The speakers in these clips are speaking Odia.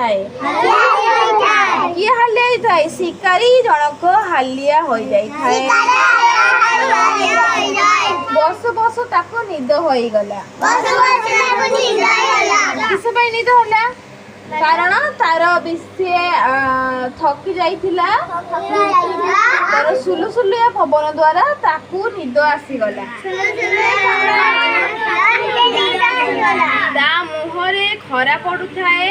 ହୋଇଯାଇଥାଏ। କିଏ ହାଲିଆ ହୋଇଥାଏ? ଶିକାରୀ ଜଣକ ହାଲିଆ ହୋଇଯାଇଥାଏ। ବସୁ ବସୁ ତାକୁ ନିଦ ହୋଇଗଲା। କିସ ପାଇଁ ନିଦ ହେଲା? କାରଣ ତାର ସିଏ ଥକି ଯାଇଥିଲା। ତାର ସୁଲୁସୁଲିଆ ପବନ ଦ୍ଵାରା ତାକୁ ନିଦ ଆସିଗଲା। ତା ମୁହଁରେ ଖରା ପଡୁଥାଏ।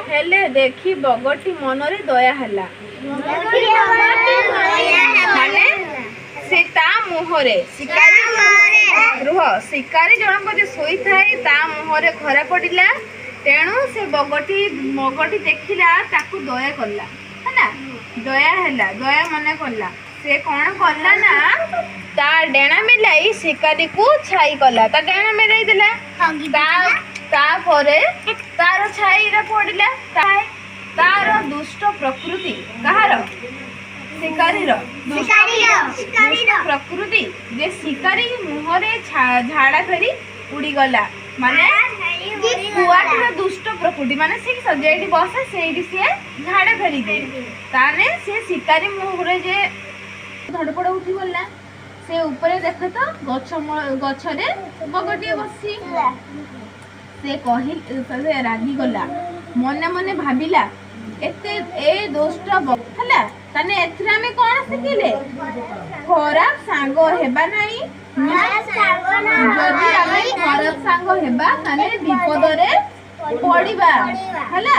ହେଲେ ଦେଖି ବଗଟି ମନରେ ଦୟା ହେଲା। ମାନେ ସେ ତା ମୁହଁରେ, ଶିକାରୀ, ରୁହ, ଶିକାରୀ ଜଣକ ଯେ ଶୋଇଥାଏ, ତା ମୁହଁରେ ଖରା ପଡିଲା। ତେଣୁ ସେ ବଗଟି ଦେଖିଲା, ତାକୁ ଦୟା କଲା। ହେଲା, ଦୟା ହେଲା, ଦୟା ମନେ କଲା। ସେ କଣ କଲା ନା, ତା ଡେଣା ମେଲାଇ ଶିକାରୀକୁ ଛାଇ କଲା। ତା ଡେଣା ମେଲାଇ ଦେଲା। ତାପରେ ତାର ଛାଇରେ ପଡିଲା। ତାର ଦୁଷ୍ଟ ପ୍ରକୃତି। କାହାର? ଶିକାରୀର ଦୁଷ୍ଟ ପ୍ରକୃତି ଯେ ଶିକାରୀ ମୁହଁରେ ଝାଡା ଫେରି ଉଡିଗଲା। ମାନେ କୁଆଟିର ଦୁଷ୍ଟ ପ୍ରକୃତି, ମାନେ ସେ ଯେଇଠି ବସେ ସେଇଠି ସିଏ ଝାଡା ଫେରିଦିଏ। ତାହେଲେ ସେ ଶିକାରୀ ମୁହଁରେ ଯେ ଧଡ଼ପଡ଼ ଉଠିଗଲା। ସେ ଉପରେ ଦେଖ ତ, ଗଛ ଗଛରେ ବଗଟିଏ ବସିଛି। ସେ କହି ସେ ରାଗିଗଲା। ମନେ ମନେ ଭାବିଲା, ଏତେ ଏ ଦୁଷ୍ଟ ହେଲା। ତାହେଲେ ଏଥିରେ ଆମେ କଣ ଶିଖିଲେ? ଖରାପ ସାଙ୍ଗ ହେବା ନାହିଁ। ଯଦି ଆମେ ଖରାପ ସାଙ୍ଗ ହେବା, ତାହେଲେ ବିପଦରେ ପଡିବା। ହେଲା।